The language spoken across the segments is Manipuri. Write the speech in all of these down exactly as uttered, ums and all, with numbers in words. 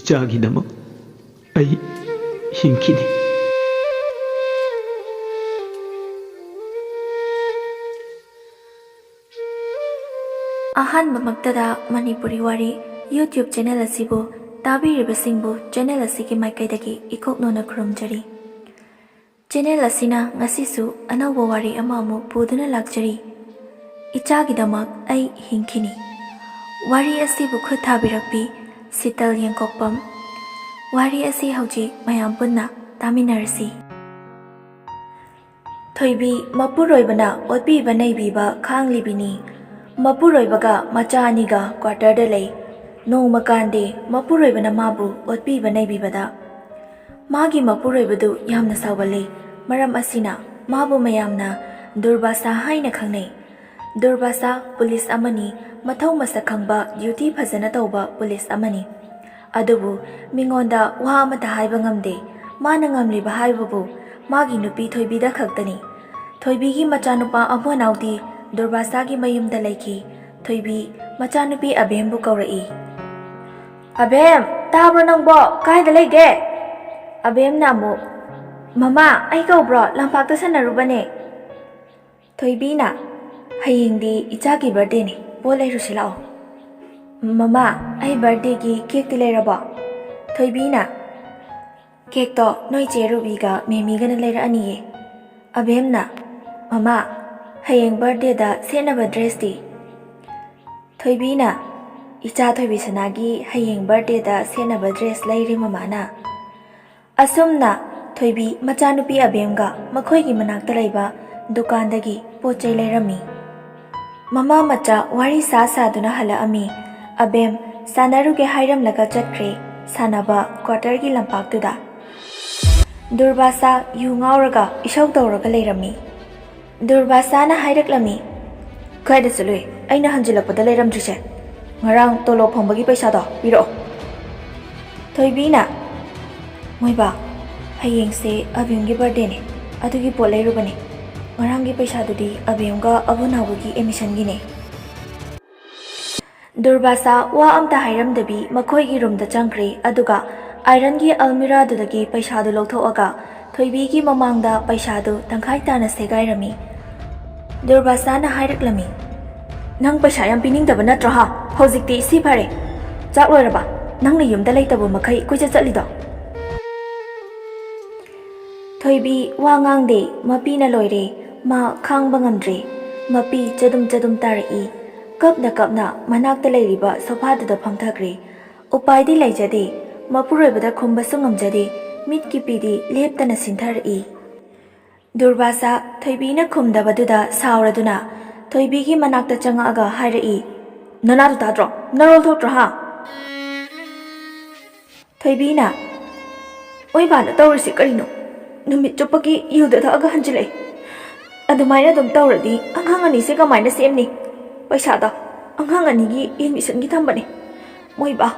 ꯏꯆꯥꯒꯤꯗꯃꯛ ꯑꯩ ꯍꯤꯡꯈꯤꯅꯤ꯫ ꯑꯍꯥꯟꯕꯃꯛꯇꯗ ꯃꯅꯤꯄꯨꯔꯤ ꯋꯥꯔꯤ YouTube ꯆꯦꯅꯦꯜ ꯑꯁꯤꯕꯨ ꯇꯥꯕꯤꯔꯤꯕꯁꯤꯡꯕꯨ ꯆꯦꯅꯦꯜ ꯑꯁꯤꯒꯤ ꯃꯥꯏꯀꯩꯗꯒꯤ ꯏꯀꯣꯛꯅꯣꯅ ꯈꯨꯔꯨꯝꯖꯔꯤ꯫ ꯆꯦꯅꯦꯜ ꯑꯁꯤꯅ ꯉꯁꯤꯁꯨ ꯑꯅꯧꯕ ꯋꯥꯔꯤ ꯑꯃ ꯑꯃꯨꯛ ꯄꯨꯗꯨꯅ ꯂꯥꯛꯆꯔꯤ꯫ ꯏꯆꯥꯒꯤꯗꯃꯛ ꯑꯩ ꯍꯤꯡꯈꯤꯅꯤ꯫ ꯋꯥꯔꯤ ꯑꯁꯤꯕꯨ ꯈꯨꯠ ꯊꯥꯕꯤꯔꯛꯄꯤ ꯁꯤꯇꯜ ꯌꯦꯡꯀꯣꯛꯄꯝ꯫ ꯋꯥꯔꯤ ꯑꯁꯤ ꯍꯧꯖꯤꯛ ꯃꯌꯥꯝ ꯄꯨꯟꯅ ꯇꯥꯃꯤꯟꯅꯔꯁꯤ꯫ ꯊꯣꯏꯕꯤ ꯃꯄꯨꯔꯣꯏꯕꯅ ꯑꯣꯠꯄꯤꯕ ꯅꯩꯕꯤꯕ ꯈꯥꯡꯂꯤꯕꯤꯅꯤ꯫ ꯃꯄꯨꯔꯣꯏꯕꯒ ꯃꯆꯥ ꯑꯅꯤꯒ ꯀ꯭ꯋꯥꯇꯔꯗ ꯂꯩ꯫ ꯅꯣꯡꯃ ꯀꯥꯟꯗꯦ ꯃꯄꯨꯔꯣꯏꯕꯅ ꯃꯥꯕꯨ ꯑꯣꯠꯄꯤꯕ ꯅꯩꯕꯤꯕꯗ꯫ ꯃꯥꯒꯤ ꯃꯄꯨꯔꯣꯏꯕꯗꯨ ꯌꯥꯝꯅ ꯁꯥꯎꯒꯜꯂꯤ꯫ ꯃꯔꯝ ꯑꯁꯤꯅ ꯃꯥꯕꯨ ꯃꯌꯥꯝꯅ ꯗꯨꯔꯕꯥꯁꯥ ꯍꯥꯏꯅ ꯈꯪꯅꯩ꯫ ꯗꯨꯔꯕꯥꯁꯥ ꯄꯨꯂꯤꯁ ꯑꯃꯅꯤ, ꯃꯊꯧ ꯃꯁꯛ ꯈꯪꯕ, ꯗ꯭ꯌꯨꯇꯤ ꯐꯖꯅ ꯇꯧꯕ ꯄꯨꯂꯤꯁ ꯑꯃꯅꯤ꯫ ꯑꯗꯨꯕꯨ ꯃꯤꯉꯣꯟꯗ ꯋꯥ ꯑꯃꯠꯇ ꯍꯥꯏꯕ ꯉꯝꯗꯦ꯫ ꯃꯥꯅ ꯉꯝꯂꯤꯕ ꯍꯥꯏꯕꯕꯨ ꯃꯥꯒꯤ ꯅꯨꯄꯤ ꯊꯣꯏꯕꯤꯗ ꯈꯛꯇꯅꯤ꯫ ꯊꯣꯏꯕꯤꯒꯤ ꯃꯆꯥꯅꯨꯄꯥ ꯑꯕꯣꯅꯥꯎꯗꯤ ꯗꯨꯔꯕꯥꯁꯥꯒꯤ ꯃꯌꯨꯝꯗ ꯂꯩꯈꯤ꯫ ꯊꯣꯏꯕꯤ ꯃꯆꯥꯅꯨꯄꯤ ꯑꯕꯦꯝꯕꯨ ꯀꯧꯔꯛꯏ꯫ "ꯑꯕꯦꯝ, ꯇꯥꯕ꯭ꯔꯣ ꯅꯪꯕꯣ? ꯀꯥꯏꯗ ꯂꯩꯒꯦ?" ꯑꯕꯦꯝꯅ ꯑꯃꯨꯛ, "ꯃꯃꯥ, ꯑꯩ ꯀꯧꯕ꯭ꯔꯣ? ꯂꯝꯄꯥꯛꯇ ꯁꯥꯟꯅꯔꯨꯕꯅꯦ꯫" ꯊꯣꯏꯕꯤꯅ, "ꯍꯌꯦꯡꯗꯤ ꯏꯆꯥꯒꯤ ꯕꯥꯔꯗꯦꯅꯦ, ꯄꯣꯠ ꯂꯩꯔꯨꯁꯤ ꯂꯥꯛꯑꯣ꯫" "ꯃꯃꯥ, ꯑꯩ ꯕꯥꯔꯗꯦꯒꯤ ꯀꯦꯛꯇꯤ ꯂꯩꯔꯕꯣ?" ꯊꯣꯏꯕꯤꯅ, "ꯀꯦꯛꯇꯣ ꯅꯣꯏ ꯆꯦ ꯔꯨꯕꯤꯒ ꯃꯦꯃꯤꯒꯅ ꯂꯩꯔꯛꯑꯅꯤꯌꯦ꯫" ꯑꯕꯦꯝꯅ, "ꯃꯃꯥ, ꯍꯌꯦꯡ ꯕꯥꯔꯗꯦꯗ ꯁꯦꯠꯅꯕ ꯗ꯭ꯔꯦꯁꯇꯤ?" ꯊꯣꯏꯕꯤꯅ, "ꯏꯆꯥ ꯊꯣꯏꯕꯤ ꯁꯅꯥꯒꯤ ꯍꯌꯦꯡ ꯕꯥꯔꯗꯦꯗ ꯁꯦꯠꯅꯕ ꯗ꯭ꯔꯦꯁ ꯂꯩꯔꯦ ꯃꯃꯥꯅ꯫" ꯑꯁꯨꯝꯅ ꯊꯣꯏꯕꯤ ꯃꯆꯥꯅꯨꯄꯤ ꯑꯕꯦꯝꯒ ꯃꯈꯣꯏꯒꯤ ꯃꯅꯥꯛꯇ ꯂꯩꯕ ꯗꯨꯀꯥꯟꯗꯒꯤ ꯄꯣꯠ ꯆꯩ ꯂꯩꯔꯝꯃꯤ꯫ ꯃꯃꯥ ꯃꯆꯥ ꯋꯥꯔꯤ ꯁꯥ ꯁꯥꯗꯨꯅ ꯍꯜꯂꯛꯑꯝꯃꯤ꯫ ꯑꯕꯦꯝ ꯁꯥꯟꯅꯔꯨꯒꯦ ꯍꯥꯏꯔꯝꯂꯒ ꯆꯠꯈ꯭ꯔꯦ꯫ ꯁꯥꯟꯅꯕ ꯀ꯭ꯋꯥꯇꯔꯒꯤ ꯂꯝꯄꯥꯛꯇꯨꯗ ꯗꯨꯔꯕꯥꯁꯥ ꯌꯨ ꯉꯥꯎꯔꯒ ꯏꯁꯧ ꯇꯧꯔꯒ ꯂꯩꯔꯝꯃꯤ꯫ ꯗꯨꯔꯕꯥꯁꯥꯅ ꯍꯥꯏꯔꯛꯂꯝꯃꯤ, "ꯀꯥꯏꯗ ꯆꯠꯂꯨꯏ? ꯑꯩꯅ ꯍꯟꯖꯤꯜꯂꯛꯄꯗ ꯂꯩꯔꯝꯗ꯭ꯔꯤꯁꯦ? ꯉꯔꯥꯡ ꯇꯣꯂꯣꯞ ꯐꯪꯕꯒꯤ ꯄꯩꯁꯥꯗꯣ ꯄꯤꯔꯛꯑꯣ꯫" ꯊꯣꯏꯕꯤꯅ, "ꯃꯣꯏꯕꯥ, ꯍꯌꯦꯡꯁꯦ ꯑꯕꯦꯝꯒꯤ ꯕꯥꯔꯗꯦꯅꯦ, ꯑꯗꯨꯒꯤ ꯄꯣꯠ ꯂꯩꯔꯨꯕꯅꯦ꯫ ꯉꯔꯥꯡꯒꯤ ꯄꯩꯁꯥꯗꯨꯗꯤ ꯑꯕꯦꯝꯒ ꯑꯕꯨꯅꯥꯎꯒꯤ ꯑꯦꯗꯃꯤꯁꯟꯒꯤꯅꯦ꯫" ꯗꯨꯔꯕꯥꯁꯥ ꯋꯥ ꯑꯝꯇ ꯍꯥꯏꯔꯝꯗꯕꯤ ꯃꯈꯣꯏꯒꯤ ꯔꯨꯝꯗ ꯆꯪꯈ꯭ꯔꯦ, ꯑꯗꯨꯒ ꯑꯥꯏꯔꯟꯒꯤ ꯑꯜꯃꯤꯔꯥꯗꯨꯗꯒꯤ ꯄꯩꯁꯥꯗꯨ ꯂꯧꯊꯣꯛꯑꯒ ꯊꯣꯏꯕꯤꯒꯤ ꯃꯃꯥꯡꯗ ꯄꯩꯁꯥꯗꯨ ꯇꯪꯈꯥꯏ ꯇꯥꯅ ꯁꯦꯒꯥꯏꯔꯝꯃꯤ꯫ ꯗꯨꯔꯕꯥꯁꯥꯅ ꯍꯥꯏꯔꯛꯂꯝꯃꯤ, "ꯅꯪ ꯄꯩꯁꯥ ꯌꯥꯝ ꯄꯤꯅꯤꯡꯗꯕ ꯅꯠꯇ꯭ꯔꯣ ꯍꯥ? ꯍꯧꯖꯤꯛꯇꯤ ꯁꯤ ꯐꯔꯦ꯫ ꯆꯥꯛ ꯂꯣꯏꯔꯕ? ꯅꯪꯅ ꯌꯨꯝꯗ ꯂꯩꯇꯕ ꯃꯈꯩ ꯀꯣꯏꯆꯠ ꯆꯠꯂꯤꯗꯣ?" ꯊꯣꯏꯕꯤ ꯋꯥ ꯉꯥꯡꯗꯦ, ꯃꯄꯤꯅ ꯂꯣꯏꯔꯦ꯫ ꯃꯥ ꯈꯥꯡꯕ ꯉꯝꯗ꯭ꯔꯦ꯫ ꯃꯄꯤ ꯆꯗꯨꯝ ꯆꯗꯨꯝ ꯇꯥꯔꯛꯏ꯫ ꯀꯞꯅ ꯀꯞꯅ ꯃꯅꯥꯛꯇ ꯂꯩꯔꯤꯕ ꯁꯣꯐꯥꯗꯨꯗ ꯐꯝꯊꯈ꯭ꯔꯦ꯫ ꯎꯄꯥꯏꯗꯤ ꯂꯩꯖꯗꯦ꯫ ꯃꯄꯨꯔꯣꯏꯕꯗ ꯈꯨꯝꯕꯁꯨ ꯉꯝꯖꯗꯦ꯫ ꯃꯤꯠꯀꯤ ꯄꯤꯗꯤ ꯂꯦꯞꯇꯅ ꯁꯤꯟꯊꯔꯛꯏ꯫ ꯗꯨꯔꯕꯥꯁꯥ ꯊꯣꯏꯕꯤꯅ ꯈꯨꯝꯗꯕꯗꯨꯗ ꯁꯥꯎꯔꯗꯨꯅ ꯊꯣꯏꯕꯤꯒꯤ ꯃꯅꯥꯛꯇ ꯆꯪꯉꯛꯑꯒ ꯍꯥꯏꯔꯛꯏ, "ꯅꯅꯥꯗꯨ ꯇꯥꯗ꯭ꯔꯣ? ꯅꯔꯣꯜ ꯊꯣꯛꯇ꯭ꯔꯣ ꯍꯥ?" ꯊꯣꯏꯕꯤꯅ, "ꯃꯣꯏꯕꯥꯅ ꯇꯧꯔꯤꯁꯤ ꯀꯔꯤꯅꯣ? ꯅꯨꯃꯤꯠ ꯆꯨꯞꯄꯒꯤ ꯌꯨꯗ ꯊꯛꯑꯒ ꯍꯟꯖꯤꯜꯂꯛꯏ꯫ ꯑꯗꯨꯃꯥꯏꯅ ꯑꯗꯨꯝ ꯇꯧꯔꯗꯤ ꯑꯉꯥꯡ ꯑꯅꯤꯁꯦ ꯀꯃꯥꯏꯅ ꯁꯦꯝꯅꯤ? ꯄꯩꯁꯥꯗꯣ ꯑꯉꯥꯡ ꯑꯅꯤꯒꯤ ꯑꯦꯗꯃꯤꯁꯟꯒꯤ ꯊꯝꯕꯅꯦ꯫ ꯃꯣꯏꯕꯥ,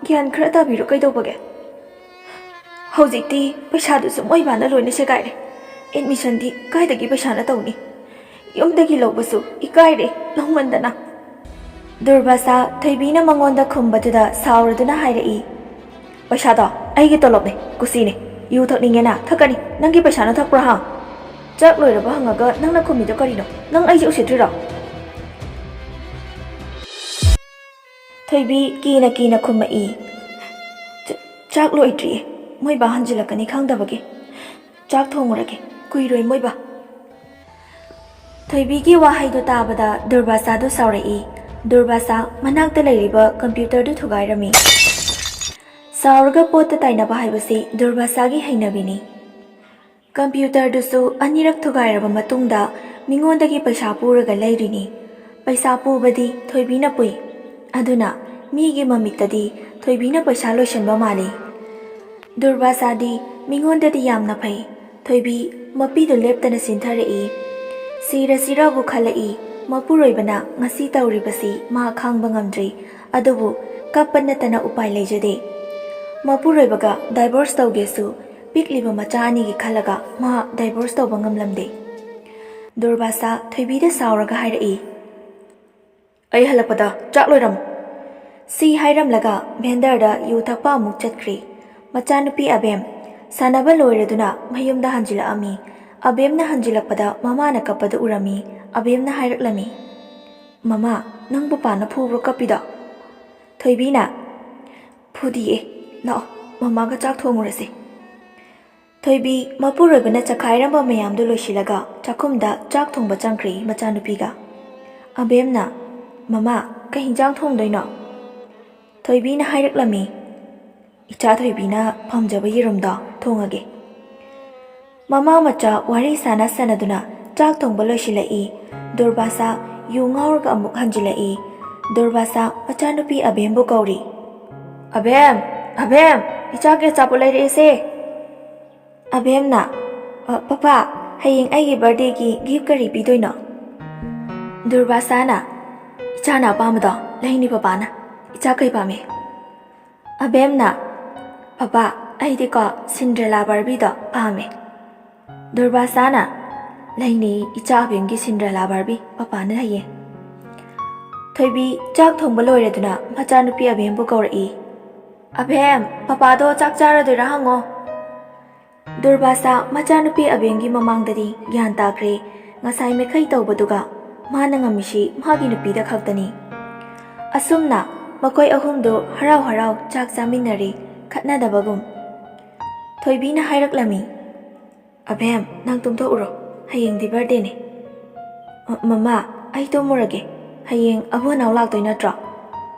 ꯒ꯭ꯌꯥꯟ ꯈꯔ ꯇꯥꯕꯤꯔꯣ ꯀꯩꯗꯧꯕꯒꯦ? ꯍꯧꯖꯤꯛꯇꯤ ꯄꯩꯁꯥꯗꯨꯁꯨ ꯃꯣꯏꯕꯥꯅ ꯂꯣꯏꯅ ꯁꯦꯒꯥꯏꯔꯦ꯫ ꯑꯦꯗꯃꯤꯁꯟꯗꯤ ꯀꯥꯏꯗꯒꯤ ꯄꯩꯁꯥꯅ ꯇꯧꯅꯤ? ꯌꯨꯝꯗꯒꯤ ꯂꯧꯕꯁꯨ ꯏꯀꯥꯏꯔꯦ ꯂꯧꯃꯟꯗꯅ꯫" ꯗꯨꯔꯕꯥꯁꯥ ꯊꯣꯏꯕꯤꯅ ꯃꯉꯣꯟꯗ ꯈꯨꯝꯕꯗꯨꯗ ꯁꯥꯎꯔꯗꯨꯅ ꯍꯥꯏꯔꯛꯏ, "ꯄꯩꯁꯥꯗꯣ ꯑꯩꯒꯤ ꯇꯣꯂꯣꯞꯅꯦ, ꯀꯨꯁꯤꯅꯦ꯫ ꯌꯨ ꯊꯛꯅꯤꯡꯉꯦꯅ ꯊꯛꯀꯅꯤ꯫ ꯅꯪꯒꯤ ꯄꯩꯁꯥꯅ ꯊꯛꯄ꯭ꯔꯣ ꯍꯥ? ꯆꯥꯛ ꯂꯣꯏꯔꯕ ꯍꯪꯉꯒ ꯅꯪꯅ ꯈꯨꯝꯃꯤꯗꯣ ꯀꯔꯤꯅꯣ? ꯅꯪ ꯑꯩꯁꯦ ꯎꯁꯤꯠꯇ꯭ꯔꯤꯔꯣ?" ꯊꯣꯏꯕꯤ ꯀꯤꯅ ꯀꯤꯅ ꯈꯨꯝꯃꯛꯏ, "ꯆ-, ꯆꯥꯛ ꯂꯣꯏꯗ꯭ꯔꯤꯌꯦ꯫ ꯃꯣꯏꯕꯥ ꯍꯟꯖꯤꯜꯂꯛꯀꯅꯤ ꯈꯪꯗꯕꯒꯤ꯫ ꯆꯥꯛ ꯊꯣꯡꯉꯨꯔꯒꯦ꯫ ꯀꯨꯏꯔꯣꯏ ꯃꯣꯏꯕꯥ꯫" ꯊꯣꯏꯕꯤꯒꯤ ꯋꯥꯍꯩꯗꯨ ꯇꯥꯕꯗ ꯗꯨꯔꯕꯥꯁꯥꯗꯨ ꯁꯥꯎꯔꯛꯏ꯫ ꯗꯨꯔꯕꯥꯁꯥ ꯃꯅꯥꯛꯇ ꯂꯩꯔꯤꯕ ꯀꯝꯄ꯭ꯌꯨꯇꯔꯗꯨ ꯊꯨꯒꯥꯏꯔꯝꯃꯤ꯫ ꯁꯥꯎꯔꯒ ꯄꯣꯠꯇ ꯇꯥꯏꯅꯕ ꯍꯥꯏꯕꯁꯤ ꯗꯨꯔꯕꯥꯁꯥꯒꯤ ꯍꯩꯅꯕꯤꯅꯤ꯫ ꯀꯝꯄ꯭ꯌꯨꯇꯔꯗꯨꯁꯨ ꯑꯅꯤꯔꯛ ꯊꯨꯒꯥꯏꯔꯕ ꯃꯇꯨꯡꯗ ꯃꯤꯉꯣꯟꯗꯒꯤ ꯄꯩꯁꯥ ꯄꯨꯔꯒ ꯂꯩꯔꯤꯅꯤ꯫ ꯄꯩꯁꯥ ꯄꯨꯕꯗꯤ ꯊꯣꯏꯕꯤꯅ ꯄꯨꯏ꯫ ꯑꯗꯨꯅ ꯃꯤꯒꯤ ꯃꯃꯤꯠꯇꯗꯤ ꯊꯣꯏꯕꯤꯅ ꯄꯩꯁꯥ ꯂꯣꯏꯁꯟꯕ ꯃꯥꯜꯂꯤ꯫ ꯗꯨꯔꯕꯥꯁꯥꯗꯤ ꯃꯤꯉꯣꯟꯗꯗꯤ ꯌꯥꯝꯅ ꯐꯩ꯫ ꯊꯣꯏꯕꯤ ꯃꯄꯤꯗꯨ ꯂꯦꯞꯇꯅ ꯆꯤꯟꯊꯔꯛꯏ꯫ ꯁꯤꯔ ꯁꯤꯔꯕꯨ ꯈꯜꯂꯛꯏ꯫ ꯃꯄꯨꯔꯣꯏꯕꯅ ꯉꯁꯤ ꯇꯧꯔꯤꯕꯁꯤ ꯃꯥ ꯈꯥꯡꯕ ꯉꯝꯗ꯭ꯔꯦ꯫ ꯑꯗꯨꯕꯨ ꯀꯞꯄ ꯅꯠꯇꯅ ꯎꯄꯥꯏ ꯂꯩꯖꯗꯦ꯫ ꯃꯄꯨꯔꯣꯏꯕꯒ ꯗꯥꯏꯚꯣꯔꯁ ꯇꯧꯒꯦꯁꯨ ꯄꯤꯛꯂꯤꯕ ꯃꯆꯥ ꯑꯅꯤꯒꯤ ꯈꯜꯂꯒ ꯃꯍꯥꯛ ꯗꯥꯏꯚꯣꯔꯁ ꯇꯧꯕ ꯉꯝꯂꯝꯗꯦ꯫ ꯗꯨꯔꯕꯥꯁꯥ ꯊꯣꯏꯕꯤꯗ ꯁꯥꯎꯔꯒ ꯍꯥꯏꯔꯛꯏ, "ꯑꯩ ꯍꯜꯂꯛꯄꯗ ꯆꯥꯛ ꯂꯣꯏꯔꯝꯃꯨ꯫ ꯁꯤ ꯍꯥꯏꯔꯝꯂꯒ ꯚꯦꯟꯗꯔꯗ ꯌꯨ ꯊꯛꯄ ꯑꯃꯨꯛ ꯆꯠꯈ꯭ꯔꯦ꯫ ꯃꯆꯥꯅꯨꯄꯤ ꯑꯕꯦꯝ ꯁꯥꯟꯅꯕ ꯂꯣꯏꯔꯗꯨꯅ ꯃꯌꯨꯝꯗ ꯍꯟꯖꯤꯜꯂꯛꯑꯝꯃꯤ꯫ ꯑꯕꯦꯝꯅ ꯍꯟꯖꯤꯜꯂꯛꯄꯗ ꯃꯃꯥꯅ ꯀꯞꯄꯗꯨ ꯎꯔꯝꯃꯤ꯫ ꯑꯕꯦꯝꯅ ꯍꯥꯏꯔꯛꯂꯝꯃꯤ, "ꯃꯃꯥ, ꯅꯪ ꯄꯄꯥꯅ ꯐꯨꯕ꯭ꯔꯣ ꯀꯞꯄꯤꯗꯣ?" ꯊꯣꯏꯕꯤꯅ, "ꯐꯨꯗꯤꯌꯦ, ꯂꯥꯛꯑꯣ, ꯃꯃꯥꯒ ꯆꯥꯛ ꯊꯣꯡꯉꯨꯔꯁꯦ꯫" ꯊꯣꯏꯕꯤ ꯃꯄꯨꯔꯣꯏꯕꯅ ꯆꯈꯥꯏꯔꯝꯕ ꯃꯌꯥꯝꯗꯨ ꯂꯣꯏꯁꯤꯜꯂꯒ ꯆꯥꯛꯈꯨꯝꯗ ꯆꯥꯛ ꯊꯣꯡꯕ ꯆꯪꯈ꯭ꯔꯦ ꯃꯆꯥꯅꯨꯄꯤꯒ꯫ ꯑꯕꯦꯝꯅ, "ꯃꯃꯥ, ꯀꯩ ꯍꯤꯟꯖꯥꯡ ꯊꯣꯡꯗꯣꯏꯅꯣ?" ꯊꯣꯏꯕꯤꯅ ꯍꯥꯏꯔꯛꯂꯝꯃꯤ, "ꯏꯆꯥ ꯊꯣꯏꯕꯤꯅ ꯄꯥꯝꯖꯕ ꯌꯦꯔꯨꯝꯗꯣ ꯊꯣꯡꯉꯒꯦ꯫" ꯃꯃꯥ ꯃꯆꯥ ꯋꯥꯔꯤ ꯁꯥꯟꯅ ꯁꯥꯟꯅꯗꯨꯅ ꯆꯥꯛ ꯊꯣꯡꯕ ꯂꯣꯏꯁꯤꯜꯂꯛꯏ꯫ ꯗꯨꯔꯕꯥꯁꯥ ꯌꯨ ꯉꯥꯎꯔꯒ ꯑꯃꯨꯛ ꯍꯟꯖꯤꯜꯂꯛꯏ꯫ ꯗꯨꯔꯕꯥꯁꯥ ꯃꯆꯥꯅꯨꯄꯤ ꯑꯕꯦꯝꯕꯨ ꯀꯧꯔꯤ꯫ "ꯑꯕꯦꯝ, ꯑꯕꯦꯝ, ꯏꯆꯥꯒꯤ ꯑꯆꯥꯄꯣꯠ ꯂꯩꯔꯛꯑꯦꯁꯦ꯫" ꯑꯕꯦꯝꯅ, "ꯑ, ꯄꯄꯥ, ꯍꯌꯦꯡ ꯑꯩꯒꯤ ꯕꯥꯔꯗꯦꯒꯤ ꯒꯤꯐ ꯀꯔꯤ ꯄꯤꯗꯣꯏꯅꯣ?" ꯗꯨꯔꯕꯥꯁꯥꯅ, "ꯏꯆꯥꯅ ꯑꯄꯥꯝꯕꯗꯣ ꯂꯩꯅꯤ ꯄꯄꯥꯅ, ꯏꯆꯥ ꯀꯩ ꯄꯥꯝꯃꯤ?" ꯑꯕꯦꯝꯅ, "ꯄꯄꯥ, ꯑꯩꯗꯤꯀꯣ ꯁꯤꯟꯗ꯭ꯔꯦꯂꯥ ꯕꯥꯔꯕꯤꯗꯣ ꯄꯥꯝꯃꯦ꯫" ꯗꯨꯔꯕꯥꯁꯥꯅ, "ꯂꯩꯅꯤ, ꯏꯆꯥ ꯑꯕꯦꯝꯒꯤ ꯁꯤꯟꯗ꯭ꯔꯦꯂꯥ ꯕꯥꯔꯕꯤ ꯄꯄꯥꯅ ꯍꯌꯦꯡ꯫" ꯊꯣꯏꯕꯤ ꯆꯥꯛ ꯊꯣꯡꯕ ꯂꯣꯏꯔꯗꯨꯅ ꯃꯆꯥꯅꯨꯄꯤ ꯑꯕꯦꯝꯕꯨ ꯀꯧꯔꯛꯏ꯫ "ꯑꯕꯦꯝ, ꯄꯄꯥꯗꯣ ꯆꯥꯛ ꯆꯥꯔꯗꯣꯏꯔꯥ ꯍꯪꯉꯣ꯫" ꯗꯨꯔꯕꯥꯁꯥ ꯃꯆꯥꯅꯨꯄꯤ ꯑꯕꯦꯝꯒꯤ ꯃꯃꯥꯡꯗꯗꯤ ꯒ꯭ꯌꯥꯟ ꯇꯥꯈ꯭ꯔꯦ꯫ ꯉꯁꯥꯏ ꯃꯤꯈꯩ ꯇꯧꯕꯗꯨꯒ ꯃꯥꯅ ꯉꯝꯃꯤꯁꯤ ꯃꯥꯒꯤ ꯅꯨꯄꯤꯗ ꯈꯛꯇꯅꯤ꯫ ꯑꯁꯨꯝꯅ ꯃꯈꯣꯏ ꯑꯍꯨꯝꯗꯨ ꯍꯔꯥꯎ ꯍꯔꯥꯎ ꯆꯥꯛ ꯆꯥꯃꯤꯟꯅꯔꯦ, ꯈꯠꯅꯗꯕꯒꯨꯝ꯫ ꯊꯣꯏꯕꯤꯅ ꯍꯥꯏꯔꯛꯂꯝꯃꯤ, "ꯑꯕꯦꯝ, ꯅꯪ ꯇꯨꯝꯊꯣꯛꯎꯔꯣ, ꯍꯌꯦꯡꯗꯤ ꯕꯥꯔꯗꯦꯅꯤ꯫" "ꯑ, ꯃꯃꯥ, ꯑꯩ ꯇꯨꯝꯃꯨꯔꯒꯦ, ꯍꯌꯦꯡ ꯑꯕꯣ ꯅꯥꯎ ꯂꯥꯛꯇꯣꯏ ꯅꯠꯇ꯭ꯔꯣ?"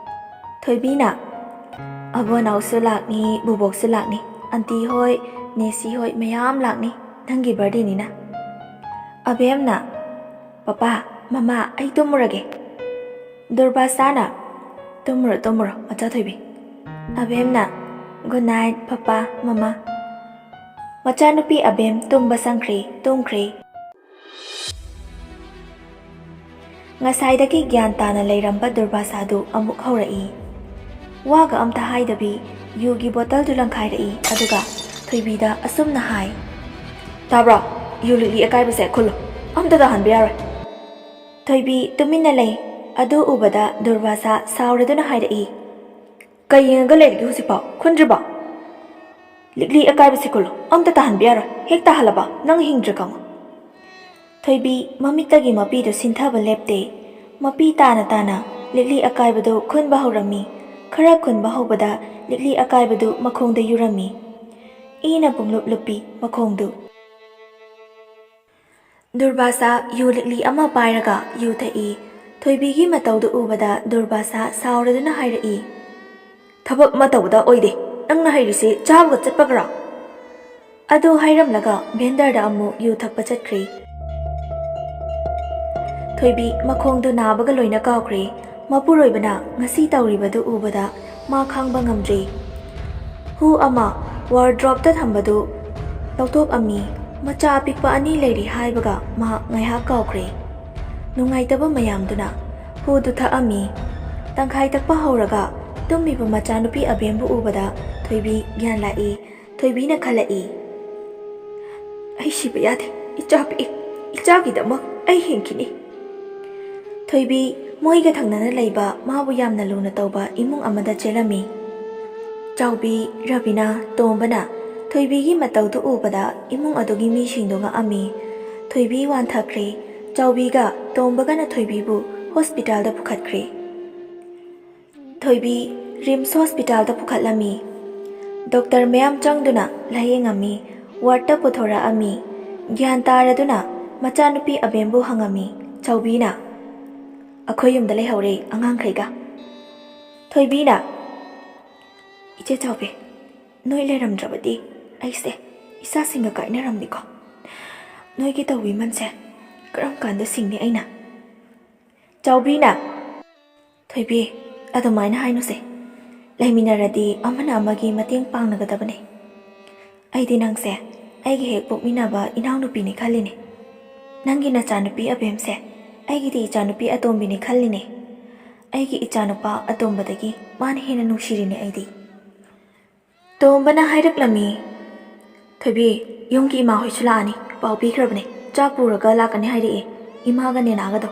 ꯊꯣꯏꯕꯤꯅ, "ꯑꯕꯣ ꯅꯥꯎꯁꯨ ꯂꯥꯛꯅꯤ, ꯕꯨꯕꯣꯛꯁꯨ ꯂꯥꯛꯅꯤ, ꯑꯟꯇꯤ ꯍꯣꯏ, ꯅꯦꯁꯤ ꯍꯣꯏ ꯃꯌꯥꯝ ꯂꯥꯛꯅꯤ, ꯅꯪꯒꯤ ꯕꯥꯔꯗꯦꯅꯤꯅ꯫" ꯑꯕꯦꯝꯅ, "ꯄꯄꯥ, ꯃꯃꯥ, ꯑꯩ ꯇꯨꯝꯃꯨꯔꯒꯦ꯫" ꯗꯨꯔꯕꯥꯁꯥꯅ, "ꯇꯨꯝꯃꯨꯔꯣ, ꯇꯨꯝꯃꯨꯔꯣ, ꯃꯆꯥ ꯊꯣꯏꯕꯤ꯫" ꯑꯕꯦꯝꯅ, "Good night, ꯄꯄꯥ, ꯃꯃꯥ꯫" ꯃꯆꯥꯅꯨꯄꯤ ꯑꯕꯦꯝ ꯇꯨꯝꯕ ꯆꯪꯈ꯭ꯔꯦ, ꯇꯨꯝꯈ꯭ꯔꯦ꯫ ꯉꯁꯥꯏꯗꯒꯤ ꯒ꯭ꯌꯥꯟ ꯇꯥꯅ ꯂꯩꯔꯝꯕ ꯗꯨꯔꯕꯥꯁꯥꯗꯨ ꯑꯃꯨꯛ ꯍꯧꯔꯛꯏ꯫ ꯋꯥꯒ ꯑꯝꯇ ꯍꯥꯏꯗꯕꯤ ꯌꯨꯒꯤ ꯕꯣꯇꯜꯗꯨ ꯂꯪꯈꯥꯏꯔꯛꯏ, ꯑꯗꯨꯒ ꯊꯣꯏꯕꯤꯗ ꯑꯁꯨꯝꯅ ꯍꯥꯏ, "ꯇꯥꯕ꯭ꯔꯣ? ꯌꯨ ꯂꯤꯛꯂꯤ ꯑꯀꯥꯏꯕꯁꯦ ꯈꯨꯜꯂꯨ, ꯑꯝꯇ ꯇꯥꯍꯟꯕ ꯌꯥꯔꯣꯏ꯫" ꯊꯣꯏꯕꯤ ꯇꯨꯃꯤꯟꯅ ꯂꯩ꯫ ꯑꯗꯨ ꯎꯕꯗ ꯗꯨꯔꯕꯥꯁꯥ ꯁꯥꯎꯔꯗꯨꯅ ꯍꯥꯏꯔꯛꯏ, ꯀꯩ ꯌꯦꯡꯉꯒ ꯂꯩꯔꯤꯒꯦ ꯍꯧꯖꯤꯛꯐꯥꯎ? ꯈꯨꯟꯗ꯭ꯔꯤꯕꯣ? ꯂꯤꯛꯂꯤ ꯑꯀꯥꯏꯕꯁꯤ ꯈꯨꯜꯂꯣ꯫ ꯑꯝꯇ ꯇꯥꯍꯟꯕ ꯌꯥꯔꯣꯏ꯫ ꯍꯦꯛ ꯇꯥꯍꯜꯂꯕ, ꯅꯪ ꯍꯤꯡꯗ꯭ꯔꯦ ꯈꯪꯉꯣ꯫ ꯊꯣꯏꯕꯤ ꯃꯃꯤꯠꯇꯒꯤ ꯃꯄꯤꯗꯨ ꯁꯤꯟꯊꯕ ꯂꯦꯞꯇꯦ꯫ ꯃꯄꯤ ꯇꯥꯅ ꯇꯥꯅ ꯂꯤꯛꯂꯤ ꯑꯀꯥꯏꯕꯗꯨ ꯈꯨꯟꯕ ꯍꯧꯔꯝꯃꯤ꯫ ꯈꯔ ꯈꯨꯟꯕ ꯍꯧꯕꯗ ꯂꯤꯛꯂꯤ ꯑꯀꯥꯏꯕꯗꯨ ꯃꯈꯣꯡꯗ ꯌꯨꯔꯝꯃꯤ꯫ ꯏꯅ ꯄꯨꯡꯂꯨꯞ ꯂꯨꯞꯄꯤ ꯃꯈꯣꯡꯗꯨ꯫ ꯗꯨꯔꯕꯥꯁꯥ ꯌꯨ ꯂꯤꯛꯂꯤ ꯑꯃ ꯄꯥꯏꯔꯒ ꯌꯨ ꯊꯛꯏ꯫ ꯊꯣꯏꯕꯤꯒꯤ ꯃꯇꯧꯗꯨ ꯎꯕꯗ ꯗꯨꯔꯕꯥꯁꯥ ꯁꯥꯎꯔꯗꯨꯅ ꯍꯥꯏꯔꯛꯏ, "ꯊꯕꯛ ꯑꯃ ꯇꯧꯕꯗ ꯑꯣꯏꯗꯦ, ꯅꯪꯅ ꯍꯩꯔꯤꯁꯦ ꯆꯥꯕꯒ ꯆꯠꯄꯒꯔꯣ?" ꯑꯗꯨ ꯍꯥꯏꯔꯝꯂꯒ ꯚꯦꯟꯗꯔꯗ ꯑꯃꯨꯛ ꯌꯨ ꯊꯛꯄ ꯆꯠꯈ꯭ꯔꯦ꯫ ꯊꯣꯏꯕꯤ ꯃꯈꯣꯡꯗꯨ ꯅꯥꯕꯒ ꯂꯣꯏꯅ ꯀꯥꯎꯈ꯭ꯔꯦ꯫ ꯃꯄꯨꯔꯣꯏꯕꯅ ꯉꯁꯤ ꯇꯧꯔꯤꯕꯗꯨ ꯎꯕꯗ ꯃꯥ ꯈꯥꯡꯕ ꯉꯝꯗ꯭ꯔꯦ꯫ ꯍꯨ ꯑꯃ ꯋꯥꯔꯗ꯭ꯔꯣꯞꯇ ꯊꯝꯕꯗꯨ ꯂꯧꯊꯣꯛꯑꯝꯃꯤ꯫ ꯃꯆꯥ ꯑꯄꯤꯛꯄ ꯑꯅꯤ ꯂꯩꯔꯤ ꯍꯥꯏꯕꯒ ꯃꯍꯥꯛ ꯉꯥꯏꯍꯥꯛ ꯀꯥꯎꯈ꯭ꯔꯦ꯫ ꯅꯨꯡꯉꯥꯏꯇꯕ ꯃꯌꯥꯝꯗꯨꯅ ꯍꯨꯗꯨ ꯊꯛꯑꯝꯃꯤ꯫ ꯇꯪꯈꯥꯏ ꯊꯛꯄ ꯍꯧꯔꯒ ꯇꯨꯝꯃꯤꯕ ꯃꯆꯥꯅꯨꯄꯤ ꯑꯕꯦꯝꯕꯨ ꯎꯕꯗ ꯊꯣꯏꯕꯤ ꯒ꯭ꯌꯥꯟ ꯂꯥꯛꯏ꯫ ꯊꯣꯏꯕꯤꯅ ꯈꯜꯂꯛꯏ, "ꯑꯩ ꯁꯤꯕ ꯌꯥꯗꯦ꯫ ꯏꯆꯥ ꯄꯤꯛꯏ꯫ ꯏꯆꯥꯒꯤꯗꯃꯛ ꯑꯩ ꯍꯤꯡꯈꯤꯅꯤ꯫" ꯊꯣꯏꯕꯤ ꯃꯣꯏꯒ ꯊꯪꯅꯅ ꯂꯩꯕ ꯃꯥꯕꯨ ꯌꯥꯝꯅ ꯂꯨꯅ ꯇꯧꯕ ꯏꯃꯨꯡ ꯑꯃꯗ ꯆꯦꯜꯂꯝꯃꯤ꯫ ꯆꯥꯎꯕꯤ, ꯔꯕꯤꯅꯥ, ꯇꯣꯝꯕꯅ ꯊꯣꯏꯕꯤꯒꯤ ꯃꯇꯧꯗꯨ ꯎꯕꯗ ꯏꯃꯨꯡ ꯑꯗꯨꯒꯤ ꯃꯤꯁꯤꯡꯗꯨ ꯉꯛꯑꯝꯃꯤ꯫ ꯊꯣꯏꯕꯤ ꯋꯥꯟꯊꯈ꯭ꯔꯦ꯫ ꯆꯥꯎꯕꯤꯒ ꯇꯣꯝꯕꯒꯅ ꯊꯣꯏꯕꯤꯕꯨ ꯍꯣꯁꯄꯤꯇꯥꯜꯗ ꯄꯨꯈꯠꯈ꯭ꯔꯦ꯫ ꯊꯣꯏꯕꯤ ꯔꯤꯝꯁ ꯍꯣꯁꯄꯤꯇꯥꯜꯗ ꯄꯨꯈꯠꯂꯝꯃꯤ꯫ ꯗꯣꯛꯇꯔ ꯃꯌꯥꯝ ꯆꯪꯗꯨꯅ ꯂꯥꯌꯦꯡꯉꯝꯃꯤ꯫ ꯋꯥꯔꯗꯇ ꯄꯨꯊꯣꯔꯛꯑꯝꯃꯤ꯫ ꯒ꯭ꯌꯥꯟ ꯇꯥꯔꯗꯨꯅ ꯃꯆꯥꯅꯨꯄꯤ ꯑꯕꯦꯝꯕꯨ ꯍꯪꯉꯝꯃꯤ꯫ ꯆꯥꯎꯕꯤꯅ, "ꯑꯩꯈꯣꯏ ꯌꯨꯝꯗ ꯂꯩꯍꯧꯔꯦ ꯑꯉꯥꯡꯈꯩꯒ꯫" ꯊꯣꯏꯕꯤꯅ, "ꯏꯆꯦ ꯆꯥꯎꯕꯤ, ꯅꯣꯏ ꯂꯩꯔꯝꯗ꯭ꯔꯕꯗꯤ ꯑꯩꯁꯦ ꯏꯆꯥꯁꯤꯡꯒ ꯀꯥꯏꯅꯔꯝꯅꯤꯀꯣ꯫ ꯅꯣꯏꯒꯤ ꯇꯧꯕꯤꯃꯜꯁꯦ ꯀꯔꯝ ꯀꯥꯟꯗ ꯁꯤꯡꯅꯤ ꯑꯩꯅ?" ꯆꯥꯎꯕꯤꯅ, "ꯊꯣꯏꯕꯤ, ꯑꯗꯨꯃꯥꯏꯅ ꯍꯥꯏꯅꯨꯁꯦ꯫ ꯂꯩꯃꯤꯟꯅꯔꯗꯤ ꯑꯃꯅ ꯑꯃꯒꯤ ꯃꯇꯦꯡ ꯄꯥꯡꯅꯒꯗꯕꯅꯦ꯫ ꯑꯩꯗꯤ ꯅꯪꯁꯦ ꯑꯩꯒꯤ ꯍꯦꯛ ꯄꯣꯛꯃꯤꯟꯅꯕ ꯏꯅꯥꯎꯅꯨꯄꯤꯅꯤ ꯈꯜꯂꯤꯅꯦ꯫ ꯅꯪꯒꯤ ꯅꯆꯥꯅꯨꯄꯤ ꯑꯕꯦꯝꯁꯦ ꯑꯩꯒꯤꯗꯤ ꯏꯆꯥꯅꯨꯄꯤ ꯑꯇꯣꯝꯕꯤꯅꯤ ꯈꯜꯂꯤꯅꯦ꯫ ꯑꯩꯒꯤ ꯏꯆꯥꯅꯨꯄꯥ ꯑꯇꯣꯝꯕꯗꯒꯤ ꯃꯥꯅ ꯍꯦꯟꯅ ꯅꯨꯡꯁꯤꯔꯤꯅꯦ ꯑꯩꯗꯤ꯫" ꯇꯣꯝꯕꯅ ꯍꯥꯏꯔꯛꯂꯝꯃꯤ, "ꯊꯣꯏꯕꯤ, ꯌꯨꯝꯒꯤ ꯏꯃꯥ ꯍꯣꯏꯁꯨ ꯂꯥꯛꯑꯅꯤ, ꯄꯥꯎ ꯄꯤꯈ꯭ꯔꯕꯅꯦ, ꯆꯥꯛ ꯄꯨꯔꯒ ꯂꯥꯛꯀꯅꯤ ꯍꯥꯏꯔꯛꯑꯦ, ꯏꯃꯥꯒ ꯅꯦꯅꯥꯒꯗꯣ꯫"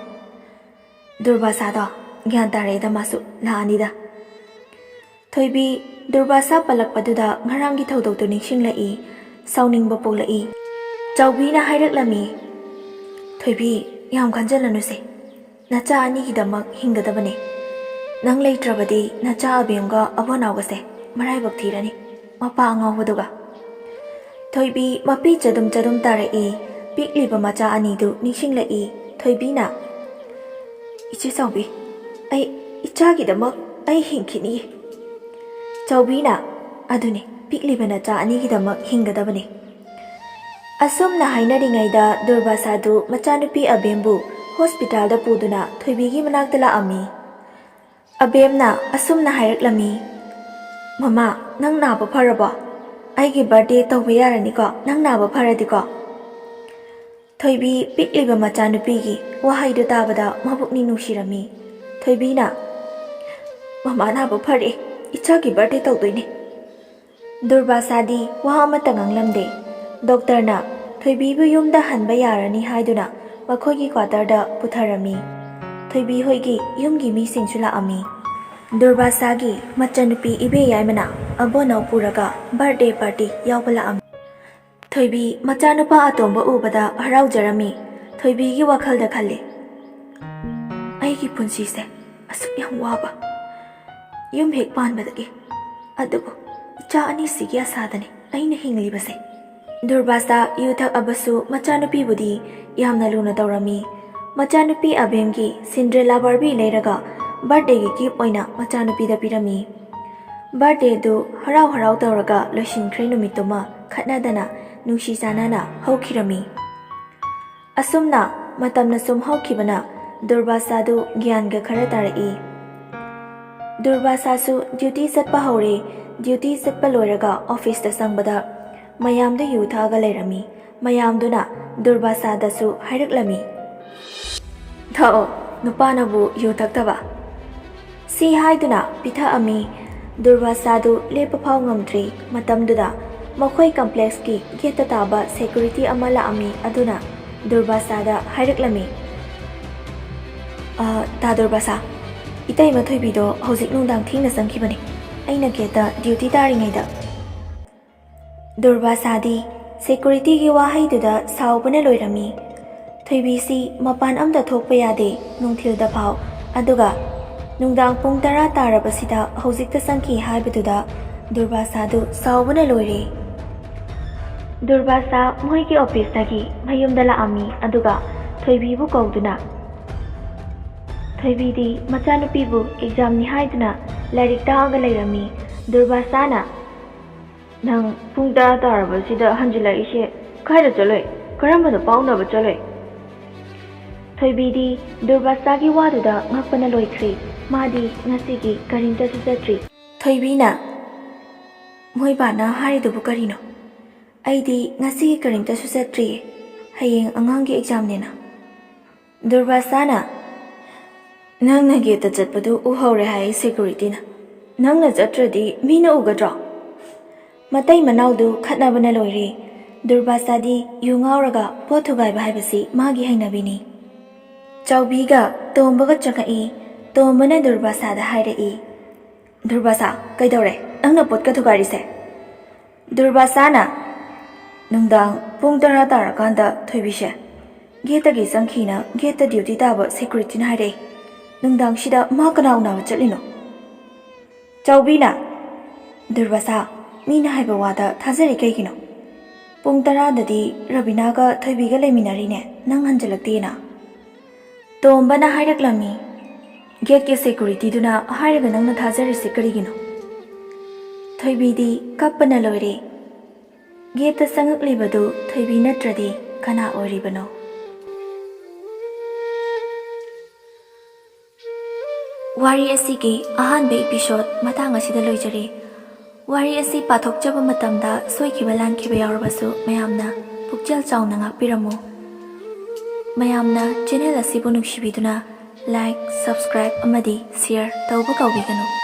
ꯗꯨꯔꯕꯥꯁꯥꯗꯣ ꯒ꯭ꯌꯥꯟ ꯇꯥꯔꯛꯑꯦꯗ ꯃꯥꯁꯨ, ꯂꯥꯛꯑꯅꯤꯗ꯫ ꯊꯣꯏꯕꯤ, ꯗꯨꯔꯕꯥꯁꯥ ꯄꯜꯂꯛꯄꯗꯨꯗ ꯉꯔꯥꯡꯒꯤ ꯊꯧꯗꯣꯛꯇꯨ ꯅꯤꯡꯁꯤꯡꯂꯛꯏ꯫ ꯁꯥꯎꯅꯤꯡꯕ ꯄꯣꯛꯂꯛꯏ꯫ ꯆꯥꯎꯕꯤꯅ ꯍꯥꯏꯔꯛꯂꯝꯃꯤ, "ꯊꯣꯏꯕꯤ, ꯌꯥꯝ ꯈꯟꯖꯤꯜꯂꯅꯨꯁꯦ꯫ ꯅꯆꯥ ꯑꯅꯤꯒꯤꯗꯃꯛ ꯍꯤꯡꯒꯗꯕꯅꯦ꯫ ꯅꯪ ꯂꯩꯇ꯭ꯔꯕꯗꯤ ꯅꯆꯥ ꯑꯕꯦꯝꯒ ꯑꯕꯣꯅꯥꯎꯒꯁꯦ ꯃꯔꯥꯏꯕꯛ ꯊꯤꯔꯅꯤ, ꯃꯄꯥ ꯑꯉꯥꯎꯕꯗꯨꯒ꯫" ꯊꯣꯏꯕꯤ ꯃꯄꯤ ꯆꯗꯨꯝ ꯆꯗꯨꯝ ꯇꯥꯔꯛꯏ꯫ ꯄꯤꯛꯂꯤꯕ ꯃꯆꯥ ꯑꯅꯤꯗꯨ ꯅꯤꯡꯁꯤꯡꯂꯛꯏ꯫ ꯊꯣꯏꯕꯤꯅ, "ꯏꯆꯦ ꯆꯥꯎꯕꯤ, ꯑꯩ ꯏꯆꯥꯒꯤꯗꯃꯛ ꯑꯩ ꯍꯤꯡꯈꯤꯅꯤꯌꯦ꯫" ꯆꯥꯎꯕꯤꯅ, "ꯑꯗꯨꯅꯤ, ꯄꯤꯛꯂꯤꯕ ꯅꯆꯥ ꯑꯅꯤꯒꯤꯗꯃꯛ ꯍꯤꯡꯒꯗꯕꯅꯤ꯫" ꯑꯁꯨꯝꯅ ꯍꯥꯏꯅꯔꯤꯉꯩꯗ ꯗꯨꯔꯕꯥꯁꯥꯗꯨ ꯃꯆꯥꯅꯨꯄꯤ ꯑꯕꯦꯝꯕꯨ ꯍꯣꯁꯄꯤꯇꯥꯜꯗ ꯄꯨꯗꯨꯅ ꯊꯣꯏꯕꯤꯒꯤ ꯃꯅꯥꯛꯇ ꯂꯥꯛꯑꯝꯃꯤ꯫ ꯑꯕꯦꯝꯅ ꯑꯁꯨꯝꯅ ꯍꯥꯏꯔꯛꯂꯝꯃꯤ, "ꯃꯃꯥ, ꯅꯪ ꯅꯥꯕ ꯐꯔꯕꯣ? ꯑꯩꯒꯤ ꯕꯥꯔꯗꯦ ꯇꯧꯕ ꯌꯥꯔꯅꯤꯀꯣ, ꯅꯪ ꯅꯥꯕ ꯐꯔꯗꯤꯀꯣ?" ꯊꯣꯏꯕꯤ ꯄꯤꯛꯂꯤꯕ ꯃꯆꯥꯅꯨꯄꯤꯒꯤ ꯋꯥꯍꯩꯗꯨ ꯇꯥꯕꯗ ꯃꯕꯨꯛꯅꯤꯡ ꯅꯨꯡꯁꯤꯔꯝꯃꯤ꯫ ꯊꯣꯏꯕꯤꯅ, "ꯃꯃꯥ ꯅꯥꯕ ꯐꯔꯦ, ꯏꯆꯥꯒꯤ ꯕꯥꯔꯗꯦ ꯇꯧꯗꯣꯏꯅꯦ꯫" ꯗꯨꯔꯕꯥꯁꯥꯗꯤ ꯋꯥ ꯑꯃꯠꯇ ꯉꯥꯡꯂꯝꯗꯦ꯫ ꯗꯣꯛꯇꯔꯅ ꯊꯣꯏꯕꯤꯕꯨ ꯌꯨꯝꯗ ꯍꯟꯕ ꯌꯥꯔꯅꯤ ꯍꯥꯏꯗꯨꯅ ꯃꯈꯣꯏꯒꯤ ꯀ꯭ꯋꯥꯇꯔꯗ ꯄꯨꯊꯔꯝꯃꯤ꯫ ꯊꯣꯏꯕꯤ ꯍꯣꯏꯒꯤ ꯌꯨꯝꯒꯤ ꯃꯤꯁꯤꯡꯁꯨ ꯂꯥꯛꯑꯝꯃꯤ꯫ ꯗꯨꯔꯕꯥꯁꯥꯒꯤ ꯃꯆꯟꯅꯨꯄꯤ ꯏꯕꯦ ꯌꯥꯏꯃꯅ ꯑꯕꯣꯅꯧ ꯄꯨꯔꯒ ꯕꯥꯔꯗꯦ ꯄꯥꯔꯇꯤ ꯌꯥꯎꯕ ꯂꯥꯛꯑꯝꯃꯤ꯫ ꯊꯣꯏꯕꯤ ꯃꯆꯥꯅꯨꯄꯥ ꯑꯇꯣꯝꯕ ꯎꯕꯗ ꯍꯔꯥꯎꯖꯔꯝꯃꯤ꯫ ꯊꯣꯏꯕꯤꯒꯤ ꯋꯥꯈꯜꯗ ꯈꯜꯂꯤ, "ꯑꯩꯒꯤ ꯄꯨꯟꯁꯤꯁꯦ ꯑꯁꯨꯛ ꯌꯥꯝ ꯋꯥꯕ, ꯌꯨꯝ ꯍꯦꯛ ꯄꯥꯟꯕꯗꯒꯤ, ꯑꯗꯨꯕꯨ ꯏꯆꯥ ꯑꯅꯤꯁꯤꯒꯤ ꯑꯁꯥꯗꯅꯤ ꯑꯩꯅ ꯍꯤꯡꯂꯤꯕꯁꯦ꯫" ꯗꯨꯔꯕꯥꯁꯥ ꯌꯨ ꯊꯛꯑꯕꯁꯨ ꯃꯆꯥꯅꯨꯄꯤꯕꯨꯗꯤ ꯌꯥꯝꯅ ꯂꯨꯅ ꯇꯧꯔꯝꯃꯤ꯫ ꯃꯆꯥꯅꯨꯄꯤ ꯑꯕꯦꯝꯒꯤ ꯁꯤꯟꯗ꯭ꯔꯦꯂꯥ ꯕꯥꯔꯕꯤ ꯂꯩꯔꯒ ꯕꯥꯔꯗꯦꯒꯤ ꯒꯤꯐ ꯑꯣꯏꯅ ꯃꯆꯥꯅꯨꯄꯤꯗ ꯄꯤꯔꯝꯃꯤ꯫ ꯕꯥꯔꯗꯦꯗꯨ ꯍꯔꯥꯎ ꯍꯔꯥꯎ ꯇꯧꯔꯒ ꯂꯣꯏꯁꯤꯟꯈ꯭ꯔꯦ꯫ ꯅꯨꯃꯤꯠꯇꯨꯃ ꯈꯠꯅꯗꯅ ꯅꯨꯡꯁꯤ ꯆꯥꯟꯅꯅ ꯍꯧꯈꯤꯔꯝꯃꯤ꯫ ꯑꯁꯨꯝꯅ ꯃꯇꯝꯅ ꯁꯨꯝ ꯍꯧꯈꯤꯕꯅ ꯗꯨꯔꯕꯥꯁꯥꯗꯨ ꯒ꯭ꯌꯥꯟꯒ ꯈꯔ ꯇꯥꯔꯛꯏ꯫ ꯗꯨꯔꯕꯥꯁꯥꯁꯨ ꯗ꯭ꯌꯨꯇꯤ ꯆꯠꯄ ꯍꯧꯔꯦ꯫ ꯗ꯭ꯌꯨꯇꯤ ꯆꯠꯄ ꯂꯣꯏꯔꯒ ꯑꯣꯐꯤꯁꯇ ꯆꯪꯕꯗ ꯃꯌꯥꯝꯗꯨ ꯌꯨ ꯊꯛꯑꯒ ꯂꯩꯔꯝꯃꯤ꯫ ꯃꯌꯥꯝꯗꯨꯅ ꯗꯨꯔꯕꯥꯁꯥꯗꯁꯨ ꯍꯥꯏꯔꯛꯂꯝꯃꯤ, "ꯊꯛꯑꯣ, ꯅꯨꯄꯥꯅꯕꯨ ꯌꯨ ꯊꯛꯇꯕ?" ꯁꯤ ꯍꯥꯏꯗꯨꯅ ꯄꯤꯊꯛꯑꯝꯃꯤ꯫ ꯗꯨꯔꯕꯥꯁꯥꯗꯨ ꯂꯦꯞꯄ ꯐꯥꯎ ꯉꯝꯗ꯭ꯔꯤ꯫ ꯃꯇꯝꯗꯨꯗ ꯃꯈꯣꯏ ꯀꯝꯄ꯭ꯂꯦꯛꯁꯀꯤ ꯒꯦꯠꯇ ꯇꯥꯕ ꯁꯦꯀ꯭ꯌꯨꯔꯤꯇꯤ ꯑꯃ ꯂꯥꯛꯑꯝꯃꯤ꯫ ꯑꯗꯨꯅ ꯗꯨꯔꯕꯥꯁꯥꯗ ꯍꯥꯏꯔꯛꯂꯝꯃꯤ, "ꯑ, ꯇꯥ ꯗꯨꯔꯕꯥꯁꯥ, ꯏꯇꯩꯃ ꯊꯣꯏꯕꯤꯗꯣ ꯍꯧꯖꯤꯛ ꯅꯨꯡꯗꯥꯡ ꯊꯦꯡꯅ ꯆꯪꯈꯤꯕꯅꯤ꯫ ꯑꯩꯅ ꯒꯦꯠꯇ ꯗ꯭ꯌꯨꯇꯤ ꯇꯥꯔꯤꯉꯩꯗ꯫ ꯗꯨꯔꯕꯥꯁꯥꯗꯤ ꯁꯦꯀꯨꯔꯤꯇꯤꯒꯤ ꯋꯥꯍꯩꯗꯨꯗ ꯁꯥꯎꯕꯅ ꯂꯣꯏꯔꯝꯃꯤ꯫ ꯊꯣꯏꯕꯤꯁꯤ ꯃꯄꯥꯟ ꯑꯝꯇ ꯊꯣꯛꯄ ꯌꯥꯗꯦ ꯅꯨꯡꯊꯤꯜꯗ ꯐꯥꯎ꯫ ꯑꯗꯨꯒ ꯅꯨꯡꯗꯥꯡ ꯄꯨꯡ ꯇꯔꯥ ꯇꯥꯔꯕꯁꯤꯗ ꯍꯧꯖꯤꯛꯇ ꯆꯪꯈꯤ ꯍꯥꯏꯕꯗꯨꯗ ꯗꯨꯔꯕꯥꯁꯥꯗꯨ ꯁꯥꯎꯕꯅ ꯂꯣꯏꯔꯦ꯫ ꯗꯨꯔꯕꯥꯁꯥ ꯃꯣꯏꯒꯤ ꯑꯣꯐꯤꯁꯇꯒꯤ ꯃꯌꯨꯝꯗ ꯂꯥꯛꯑꯝꯃꯤ, ꯑꯗꯨꯒ ꯊꯣꯏꯕꯤꯕꯨ ꯀꯧꯗꯨꯅ꯫ ꯊꯣꯏꯕꯤꯗꯤ ꯃꯆꯥꯅꯨꯄꯤꯕꯨ ꯑꯦꯛꯖꯥꯝꯅꯤ ꯍꯥꯏꯗꯨꯅ ꯂꯥꯏꯔꯤꯛ ꯇꯥꯛꯑꯒ ꯂꯩꯔꯝꯃꯤ꯫ ꯗꯨꯔꯕꯥꯁꯥꯅ, "ꯅꯪ ꯄꯨꯡ ꯇꯔꯥ ꯇꯥꯔꯕꯁꯤꯗ ꯍꯟꯖꯤꯜꯂꯛꯏꯁꯦ ꯀꯥꯏꯗ ꯆꯠꯂꯨꯏ? ꯀꯔꯝꯕꯗ ꯄꯥꯎꯅꯕ ꯆꯠꯂꯨꯏ?" ꯊꯣꯏꯕꯤꯗꯤ ꯗꯨꯔꯕꯥꯁꯥꯒꯤ ꯋꯥꯗꯨꯗ ꯉꯛꯄꯅ ꯂꯣꯏꯈ꯭ꯔꯦ꯫ ꯃꯥꯗꯤ ꯉꯁꯤꯒꯤ ꯀꯔꯤꯝꯇꯁꯨ ꯆꯠꯇ꯭ꯔꯤ꯫ ꯊꯣꯏꯕꯤꯅ, "ꯃꯣꯏ ꯕꯥꯅ ꯍꯥꯏꯔꯤꯗꯨꯕꯨ ꯀꯔꯤꯅꯣ? ꯑꯩꯗꯤ ꯉꯁꯤꯒꯤ ꯀꯔꯤꯝꯇꯁꯨ ꯆꯠꯇ꯭ꯔꯤꯌꯦ꯫ ꯍꯌꯦꯡ ꯑꯉꯥꯡꯒꯤ ꯑꯦꯛꯖꯥꯝꯅꯦꯅ꯫" ꯗꯨꯔꯕꯥꯁꯥꯅ, "ꯅꯪꯅ ꯒꯦꯠꯇ ꯆꯠꯄꯗꯨ ꯎꯍꯧꯔꯦ ꯍꯥꯏ ꯁꯦꯀꯨꯔꯤꯇꯤꯅ꯫ ꯅꯪꯅ ꯆꯠꯇ꯭ꯔꯗꯤ ꯃꯤꯅ ꯎꯒꯗ꯭ꯔꯣ?" ꯃꯇꯩ ꯃꯅꯥꯎꯗꯨ ꯈꯠꯅꯕꯅ ꯂꯣꯏꯔꯦ꯫ ꯗꯨꯔꯕꯥꯁꯥꯗꯤ ꯌꯨ ꯉꯥꯎꯔꯒ ꯄꯣꯠ ꯊꯨꯒꯥꯏꯕ ꯍꯥꯏꯕꯁꯤ ꯃꯥꯒꯤ ꯍꯩꯅꯕꯤꯅꯤ꯫ ꯆꯥꯎꯕꯤꯒ ꯇꯣꯝꯕꯒ ꯆꯪꯉꯛꯏ꯫ ꯇꯣꯝꯕꯅ ꯗꯨꯔꯕꯥꯁꯥꯗ ꯍꯥꯏꯔꯛꯏ, "ꯗꯨꯔꯕꯥꯁꯥ, ꯀꯩꯗꯧꯔꯦ? ꯅꯪꯅ ꯄꯣꯠꯀ ꯊꯨꯒꯥꯏꯔꯤꯁꯦ?" ꯗꯨꯔꯕꯥꯁꯥꯅ, "ꯅꯨꯡꯗꯥꯡ ꯄꯨꯡ ꯇꯔꯥ ꯇꯥꯔꯀꯥꯟꯗ ꯊꯣꯏꯕꯤꯁꯦ ꯒꯦꯠꯇꯒꯤ ꯆꯪꯈꯤꯅ ꯒꯦꯠꯇ ꯗ꯭ꯌꯨꯇꯤ ꯇꯥꯕ ꯁꯦꯀꯨꯔꯤꯇꯤꯅ ꯍꯥꯏꯔꯛꯏ꯫ ꯅꯨꯡꯗꯥꯡꯁꯤꯗ ꯃꯥ ꯀꯅꯥ ꯎꯅꯕ ꯆꯠꯂꯤꯅꯣ?" ꯆꯥꯎꯕꯤꯅ, "ꯗꯨꯔꯕꯥꯁꯥ, ꯃꯤꯅ ꯍꯥꯏꯕ ꯋꯥꯗ ꯊꯥꯖꯔꯤ ꯀꯩꯒꯤꯅꯣ? ꯄꯨꯡ ꯇꯔꯥꯗꯗꯤ ꯔꯕꯤꯅꯥꯒ ꯊꯣꯏꯕꯤꯒ ꯂꯩꯃꯤꯟꯅꯔꯤꯅꯦ, ꯅꯪ ꯍꯟꯖꯤꯜꯂꯛꯇꯦꯅ꯫" ꯇꯣꯝꯕꯅ ꯍꯥꯏꯔꯛꯂꯝꯃꯤ, "ꯒꯦꯠꯀꯤ ꯁꯦꯀꯨꯔꯤꯇꯤꯗꯨꯅ ꯍꯥꯏꯔꯒ ꯅꯪꯅ ꯊꯥꯖꯔꯤꯁꯦ ꯀꯔꯤꯒꯤꯅꯣ?" ꯊꯣꯏꯕꯤꯗꯤ ꯀꯞꯄꯅ ꯂꯣꯏꯔꯦ꯫ ꯒꯦꯠꯇ ꯆꯪꯉꯛꯂꯤꯕꯗꯨ ꯊꯣꯏꯕꯤ ꯅꯠꯇ꯭ꯔꯗꯤ ꯀꯅꯥ ꯑꯣꯏꯔꯤꯕꯅꯣ? ꯋꯥꯔꯤ ꯑꯁꯤꯒꯤ ꯑꯍꯥꯟꯕ ꯏꯄꯤꯁꯣꯗ ꯃꯇꯥꯡ ꯑꯁꯤꯗ ꯂꯣꯏꯖꯔꯦ꯫ ꯋꯥꯔꯤ ꯑꯁꯤ ꯄꯥꯊꯣꯛꯆꯕ ꯃꯇꯝꯗ ꯁꯣꯏꯈꯤꯕ ꯂꯥꯟꯈꯤꯕ ꯌꯥꯎꯔꯕꯁꯨ ꯃꯌꯥꯝꯅ ꯄꯨꯛꯆꯦꯜ ꯆꯥꯎꯅ ꯉꯥꯛꯄꯤꯔꯝꯃꯨ꯫ ꯃꯌꯥꯝꯅ ꯆꯦꯅꯦꯜ ꯑꯁꯤꯕꯨ ꯅꯨꯡꯁꯤꯕꯤꯗꯨꯅ ꯂꯥꯏꯛ, ꯁꯕꯁꯀ꯭ꯔꯥꯏꯕ ꯑꯃꯗꯤ ꯁꯤꯌꯔ ꯇꯧꯕ ꯀꯥꯎꯕꯤꯒꯅꯨ꯫